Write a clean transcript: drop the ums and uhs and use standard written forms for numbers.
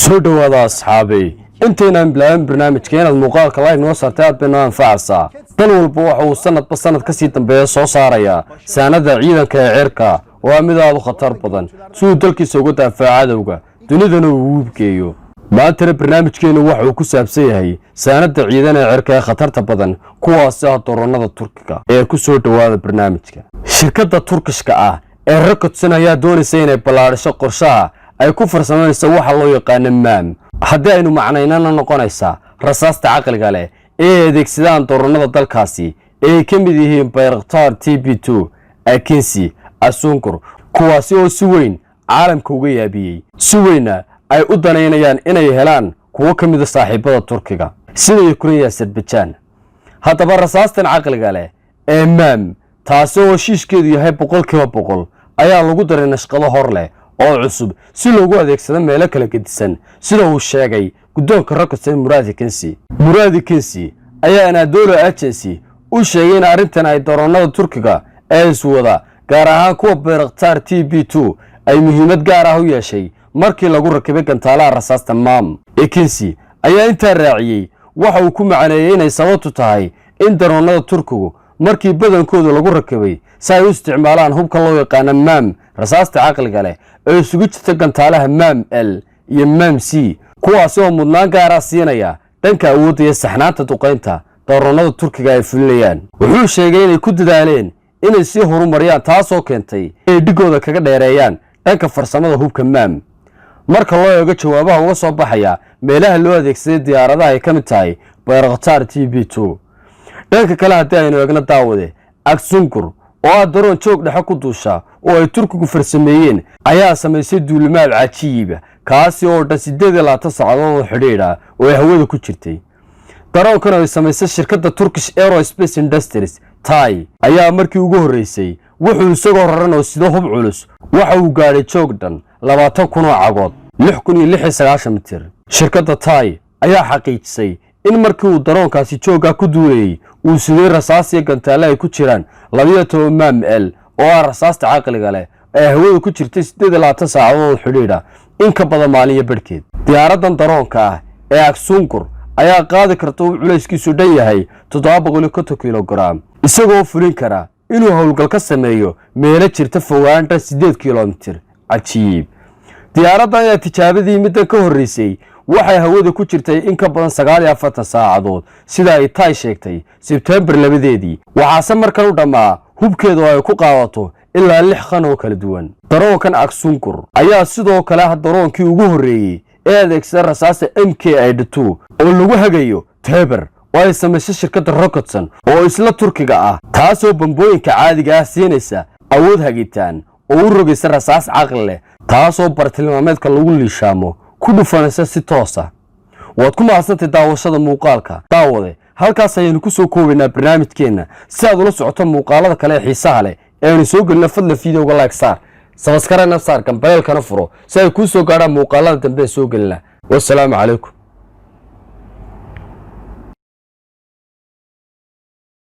Soo dhowaada, asxaabey. Intaynaan bilaabin barnaamijka, inaad muuqaalka like noo saartay aad bay noo anfacaysaa. Dal walba waxa uu sanadba sanad ka sii dambeeya soo saarayaa saanada ciidanka ee cirka, oo ah mid aad u khatar badan, si uu dalkiisa uga daafaco cadowga, dunidana uu uubgeeyo. Maantana barnaamijkeennu waxa uu ku saabsan yahay saanada ciidan ee cirka ee khatarta badan, kuwaasi ah daroonada Turkiga. Ee ku soo dhowaada barnaamijka. Shirkadda Turkishka ah ee Roketsan ayaa doonaysa inay ballaadhisho qorshaha ay ku farsamayso waxa loo yaqaano MAM, haddii aynu macnaynana noqonaysa rasaasta caqliga leh ee ay adeegsadaan daroonada dalkaasi ee ay ka mid yihiin Bayraktar TB2, Akinci, Aksungur, kuwaasi oo si weyn caalamka uga yaabiyey, si weynna ay u danaynayaan inay helaan kuwo ka mida saaxiibada Turkiga sida Ukrain iyo Azerbaijan. Haddaba rasaastan caqliga leh ee MAM, taasi oo heshiishkeedu yahay 100%, ayaa lagu daray nashqado hor leh oo cusub si loogu adeegsado meelo kala gedisan, sida uu sheegay guddoonka Roketsan, Murat Akinci. Murat Akinci ayaa Anadolu Agency u sheegay in arrintan ay daroonada Turkiga ee iswada, gaar ahaan kuwa Bayraktar TB2, ay muhiimad gaar ah u yeeshay markii lagu rakibay gantaalaha rasaasta MAM. Akinci ayaa intaa raaciyey, waxa uu ku macaneeyey inay sababtu tahay in daroonada Turkigu markii badankooda lagu rakibay si ay u isticmaalaan hubka loo yaqaano MAM, rasaasta caqliga leh ee isugu jirta gantaalaha MAM L iyo MAM C, kuwaasi oo mudnaan gaara siinaya dhanka awoodda iyo saxnaanta duqaynta daroonada Turkiga ay fulinayaan. Wuxuu sheegay inay ku dadaaleen inay sii horumariyaan, taasoo keentay inay dhigooda kaga dheereeyaan dhanka farsamada hubka MAM marka loo eego jawaabaha uga soo baxaya meelaha loo adeegsaday diyaaradaha ay ka mid tahay Bayraktar TB2. Dhanka kale, haddii aynu eegno, daawade, Aksungur oo ah daroon joog dhexe ku duusha oo ay Turkigu farsameeyeen ayaa samaysay duulimaad cajiiba, kaasi oo dhan 28 saacadood oo xidhiidha oo ay hawada ku jirtay. Daroonkan oo ay samaysay shirkadda Turkish Aerospace Industries, TAI, ayaa markii ugu horreysay wuxuu isagoo raran oo sido hub culus waxa uu gaadhay joog dhan 20,000 oo cagood, 6096 mitir. Shirkadda TAI ayaa xaqiijisay in markii uu daroonkaasi joogga ku duulayey uu siday rasaas iyo gantaale ay ku jiraan 12 MAM L oo ah rasaasta caqliga leh ee hawada ku jirtay 28 saacadood xidhiidha, in ka badan maalin iyo barhkeed. Diyaaraddan daroonka ah ee Aksungur ayaa qaadi karta uu culayskiisu dhan yahay 750 kilogaram, isagoo fulin kara inuu howlgal ka sameeyo meelo jirta fogaan dhan 8 kilomitir. Cajiib! Diyaaraddan ayaa tijaabadii middan ka horreysay waxay hawada ku jirtay in ka badan 49 saacadood, sida ay TAI sheegtay Sebtembar 2deedii. Waxaase markan u dhammaa hubkeeda oo ay ku qaadato ilaa lix qan oo kala duwan. Daroonkan Aksungur ayaa sidoo kale ah daroonkii ugu horreeyey ee adeegsada rasaasta MK 2 oo lagu hagayo teber, oo ay samaysay shirkadda Roketsan oo isla Turkiga ah, taasoo bambooyinka caadiga ah siinaysa awood hagitaan oo u rogaysa rasaas caqli leh, taasoo bartilmaameedka lagu liishaamo ku dhufanaysa si toosa. Waad ku mahadsantay daawashada muuqaalka, daawade. Halkaas ayaynu ku soo koobaynaa barnaamijkeenna. Si aad ula socoto muuqaalada kale ee xiisaha leh ee aynu soo gelino, fadlan videoga like saar, subscribe-na saar, gambaleelkana furo si ay kuu soo gaadhaan muuqaalada dambe ee soo gelina. Wasalaamu calaykum.